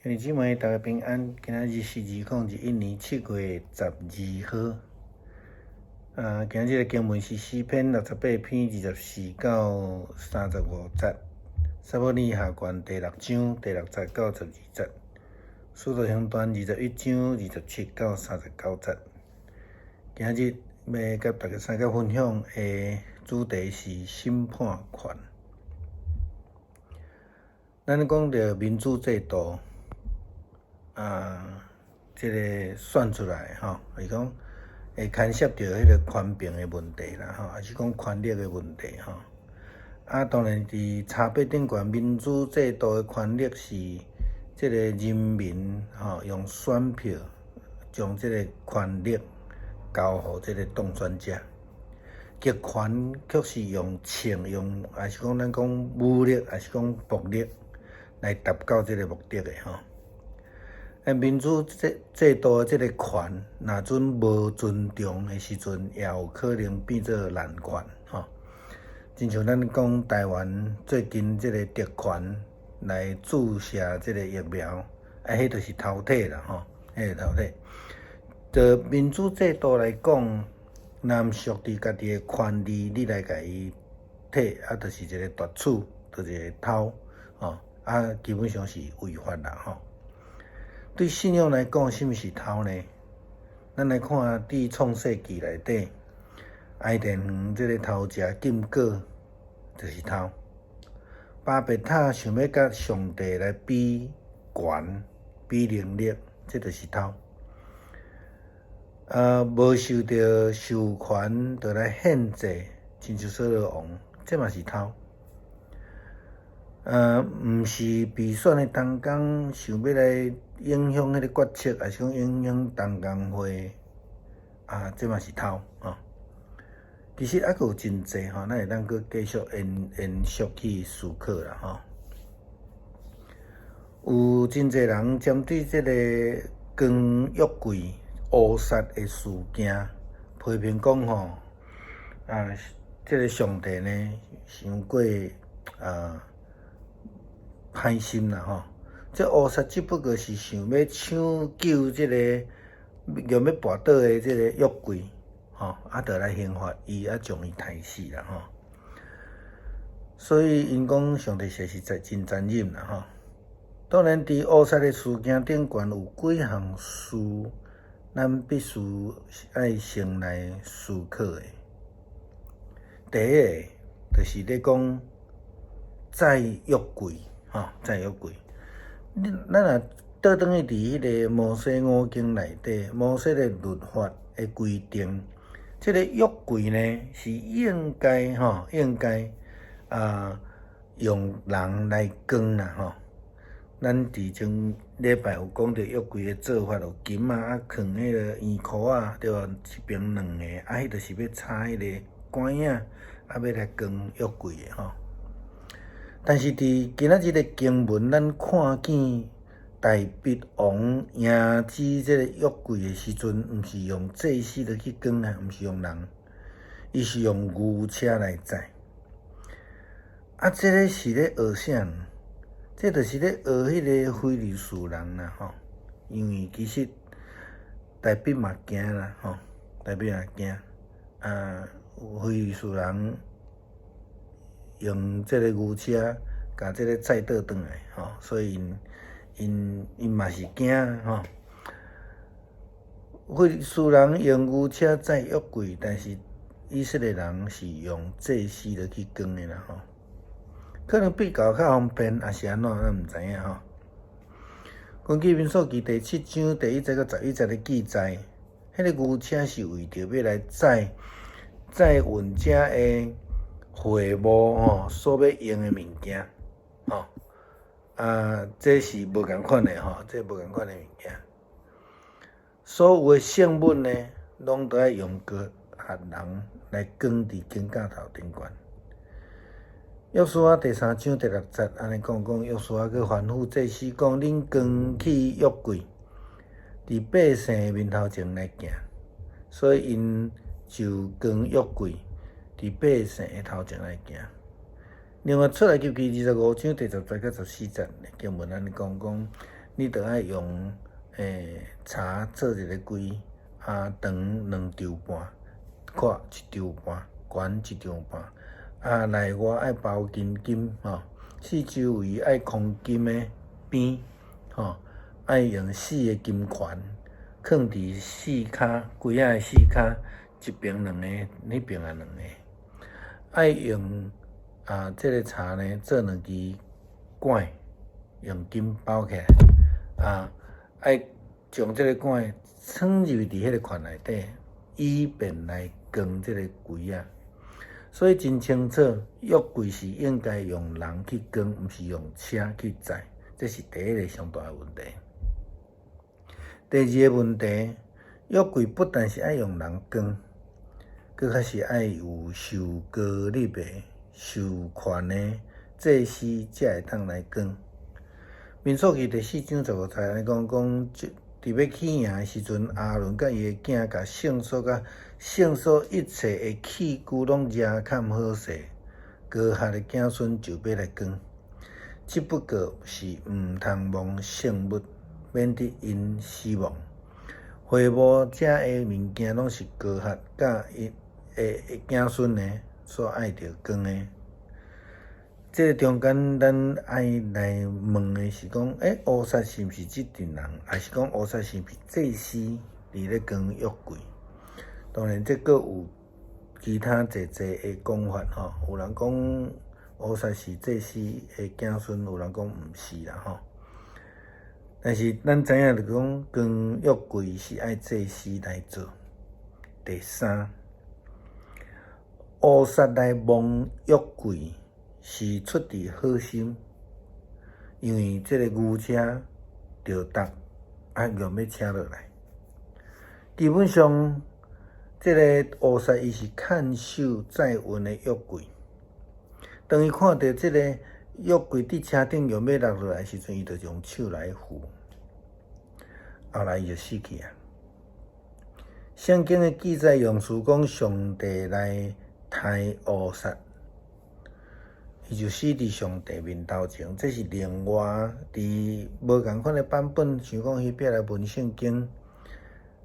兄弟姊妹，大家平安。今仔日是2021年7月12號。啊，今日的經文是詩篇68篇24到35節，撒母耳下卷第六章第六節到12節，使徒行傳21章27到39節。今日欲佮大家三個分享的主題是審判權。咱講著民主制度，啊，這个選出來吼，是講會牽涉著彼个權柄的問題啦，吼，抑是講權力的問題吼。啊，當然佇差別頂懸，民主制度的權力是這个人民吼用選票將這个權力交予這个當選者，極權卻是用槍用，抑是講咱講武力，抑是講暴力來達到這个目的的吼。民主制度的這个權，若準無尊重的時陣，也有可能變做濫權吼。親像咱講台灣最近這个特權來注射這个疫苗，啊，彼就是偷體啦吼，彼個偷體。就民主制度來講，若毋屬佇家己的權利，你來共伊提，啊，就是一个奪取，就是一个偷，吼，啊，基本上是違法啦吼。對信仰來講，啥物是偷呢？咱來看佇創世記內底，伊甸園這个偷食禁果，就是偷。巴別塔想欲佮上帝來比權、比能力，這就是偷。無受著授權就來獻祭，親像掃羅王，這嘛是偷。毋是被選的同工，想欲來影響彼个決策，抑是講影響同工會，啊，這嘛是偷吼。其實猶閣有真濟吼，咱會當閣繼續延續去思考啦吼。有真濟人針對這个扛約櫃烏撒的事件，批評講吼，啊，這个上帝呢，傷過啊歹心啦吼。這烏撒只不過是想欲搶救這个欲跋倒的這個約櫃，吼，啊，就來刑罰伊，啊，將伊刣死啦吼。所以𪜶講上帝實在真殘忍啦吼。當然，佇烏撒的事件頂懸有幾項事，咱必須愛先來思考的。第一个就是咧講載約櫃，吼，載約櫃。咱若倒轉去佇彼个摩西五經內底，摩西的律法的規定，這个約櫃呢是應該吼，應該啊用人來扛啦吼。咱佇前禮拜有講著約櫃的做法，有金仔啊，囥彼个圓箍仔，對無？一邊兩个，啊，彼就是欲插彼个桿仔，啊，欲來扛約櫃的吼。但是佇今仔日的經文，咱看見大衛王迎接這个約櫃的時陣，毋是用祭司落去扛啊，毋是用人，伊是用牛車來載。啊，這个是咧學啥？這就是咧學彼个非利士人啦吼。因為其實大衛嘛驚啦吼，大衛嘛驚啊，非利士人用這个牛車共這个載倒轉來吼，所以𪜶嘛是驚吼。非利士人用牛車載約櫃，但是以色列人是用祭司落去扛的啦吼。可能比較較方便，抑是按怎，咱毋知影吼。根據民數記第七章第一節到11節的記載，彼个牛車是為著欲來載運這个會幕吼所欲用的物件，吼啊，這是無仝款的吼，這無仝款的物件。所有的聖物呢，攏都愛用哥哈人來扛佇肩胛頭頂懸。約書亞第三章第六節按呢講講，約書亞閣吩咐祭司講：恁扛起約櫃，佇百姓面頭前來行。所以𪜶就扛約櫃，佇百姓的頭前來行。另外出埃及記25章第10節到14節經文按呢講講，你著愛用柴做一个櫃，長兩肘半，闊一肘半，懸一肘半。內外愛包金金吼，四周圍愛框金的邊吼，愛用四个金環，囥佇四跤櫃仔的四跤，這邊兩个，彼邊也兩个。愛用這个柴呢做兩支管，用金包起來，愛將這个管藏入佇彼个環內底，以便來扛這个櫃仔。所以真清楚，約櫃是應該用人去扛，毋是用車去載。這是第一个上大的問題。第二个問題，約櫃不但是愛用人扛，閣較是愛有受膏立的、授權的祭司才會當來扛。民數記第四章十五節按呢講，講佇欲起營的時陣，亞倫佮伊的囝共聖所佮聖所一切的器具攏遮崁好勢，哥哈的子孫就欲來扛。只不過是毋通摸聖物，免得𪜶死亡。會幕遮的物件攏是哥哈佮伊的子孫呢所愛著扛的。這个中間，咱愛來問的是講，烏撒是毋是這陣人，抑是講烏撒是毋是祭司佇咧扛約櫃？當然，這閣有其他濟濟的講法吼。有人講烏撒是祭司的子孫，有人講毋是啦吼。但是咱知影就講，扛約櫃是愛祭司來做。第三，烏撒來摸約櫃是出佇好心，因為這个牛車著踏，欲欲車落來。基本上，這个烏撒伊是看守載運的約櫃。當伊看著這个約櫃佇車頂欲欲落落來的時陣，伊就用手來扶。後來伊就死去啊。聖經的記載用詞講上帝來刣烏撒。伊就死佇上帝面頭前，這是另外佇無仝款的版本，像講希伯來文聖經，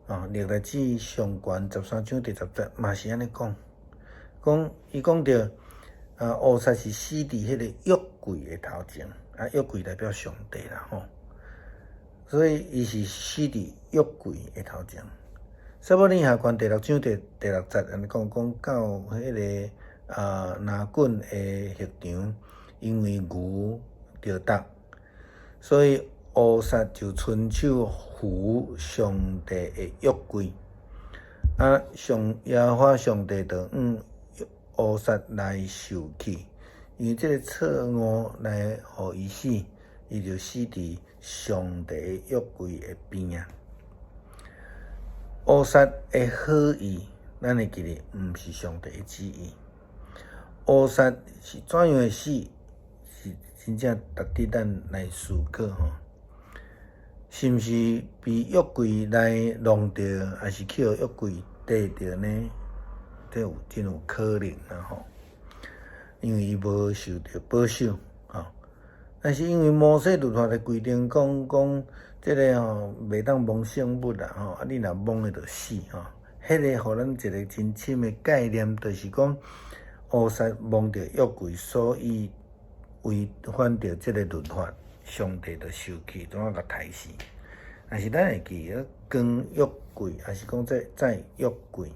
歷代志上卷十三章第十節嘛是按呢講，講伊講著烏撒是死佇彼个約櫃的頭前，約櫃代表上帝啦吼，所以伊是死佇約櫃的頭前。撒母耳下卷第六章第六節按呢講，講到彼个拿艮的畜場，因為牛著踏，所以烏撒就伸手扶上帝的約櫃。上耶和華上帝就向烏撒來受氣，因為這个錯誤來予伊死，伊就死佇上帝的約櫃的邊仔。烏撒的好意，咱會記得，毋是上帝的旨意。烏撒是怎樣會死？是真正值得咱來思考吼。是毋是被約櫃來弄著，抑是去予約櫃綴著呢？這有真有可能啦吼。因為伊無受著保守吼。但是因為摩西律法的規定講講，這个吼袂當摸聖物啦吼，你若摸的就死吼。彼个予咱一个真深的概念，就是講烏撒摸著約櫃，所以違反著這个律法，上帝就受氣，怎啊共刣死。但是咱會記得，扛約櫃，抑是講這載約櫃，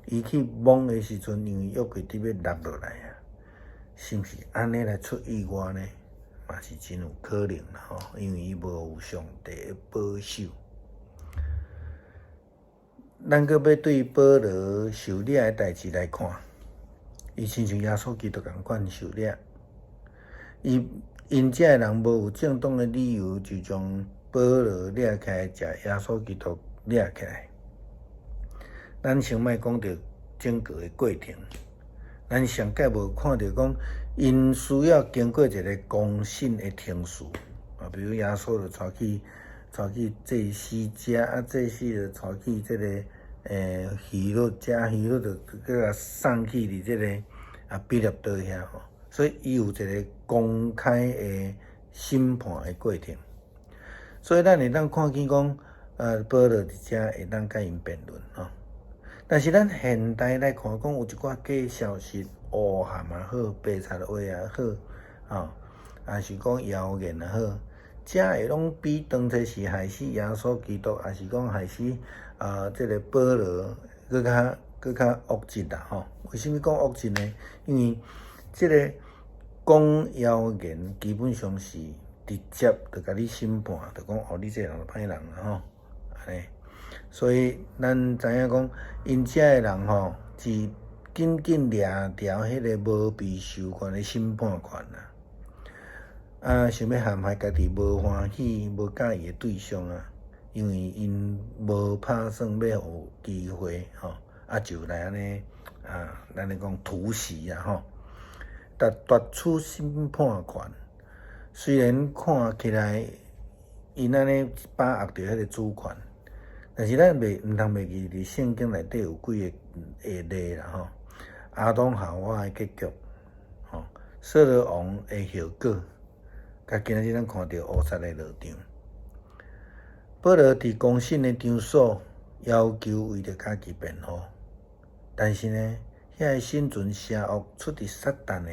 伊去摸的時陣，因為約櫃佇欲落落來啊，是毋是按呢來出意外呢？嘛是真有可能啦吼，因為伊無有上帝的保守。咱閣欲對保羅受掠的代誌來看，伊親像耶穌基督仝款受掠。伊𪜶遮的人無有正當的理由，就將保羅掠起來，共耶穌基督掠起來。咱先莫講著整個的過程，咱上蓋無看著講，𪜶需要經過一个公審的程序啊，比如耶穌就帶去祭司遮，祭司就帶去這个希律遮，希律就閣共送去佇這个彼拉多遐吼，所以伊有一个公開的審判的過程。所以咱會當看見講，保羅佇遮會當佮𪜶辯論吼。但是咱現代來看，講有一寡假消息、烏函也好、白賊話也好，吼，抑是講謠言也好，遮會攏比當初是害死耶穌基督，抑是講害死這个保羅，閣較惡質啦吼。為啥物講惡質呢？因為這个講謠言基本上是直接就共你審判，就講哦，你這个人就歹人啦吼，按呢。所以咱知影講，𪜶遮的人吼是緊緊掠著彼个無被授權的審判權啊，啊，想欲陷害家己無歡喜、無佮意的對象啊，因為𪜶無拍算欲予機會吼，啊就來按呢啊，咱咧講突襲啊吼，奪取審判權。雖然看起來𪜶按呢把握著彼个主權，但是咱袂毋通袂記佇聖經內底有幾个例啦吼。亞當夏娃的結局，吼，掃羅王的後果，佮今仔日咱看著烏撒的落場。保羅佇公審的場所要求為著家己辯護，但是呢，遐个心存邪惡出佇撒旦的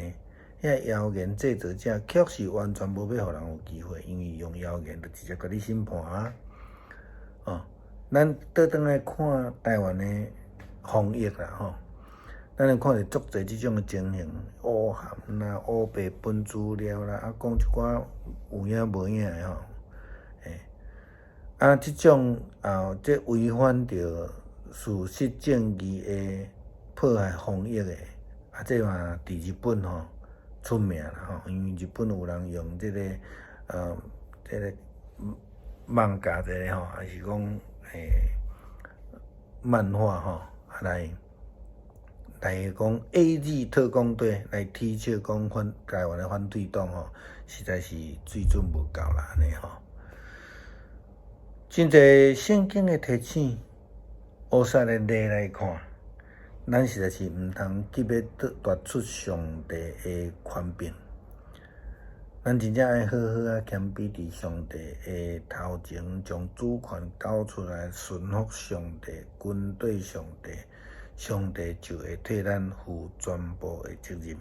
遐謠言製造者，卻是完全無欲予人有機會，因為用謠言就直接共你審判啊！哦，咱倒轉來看台灣的防疫啦，吼，咱會看著足濟這種的情形，烏函啦、烏白分資料啦，啊，講一寡有影無影的吼，欸，啊，這種啊，這違反著事實正義的破壞防疫的，啊，這嘛佇日本吼出名啦吼，因為日本有人用這个這个漫畫一个吼，還是講漫畫吼，啊來講 AZ 特工隊來提出講反台灣的反對黨吼，實在是水準無夠啦，按呢吼。真濟聖經的提醒，烏撒的例來看，咱實在是毋通急欲奪取上帝的權柄。咱真正愛好好仔謙卑佇上帝的頭前，將主權交出來，順服上帝，跟隨上帝，上帝就會替咱負全部的責任。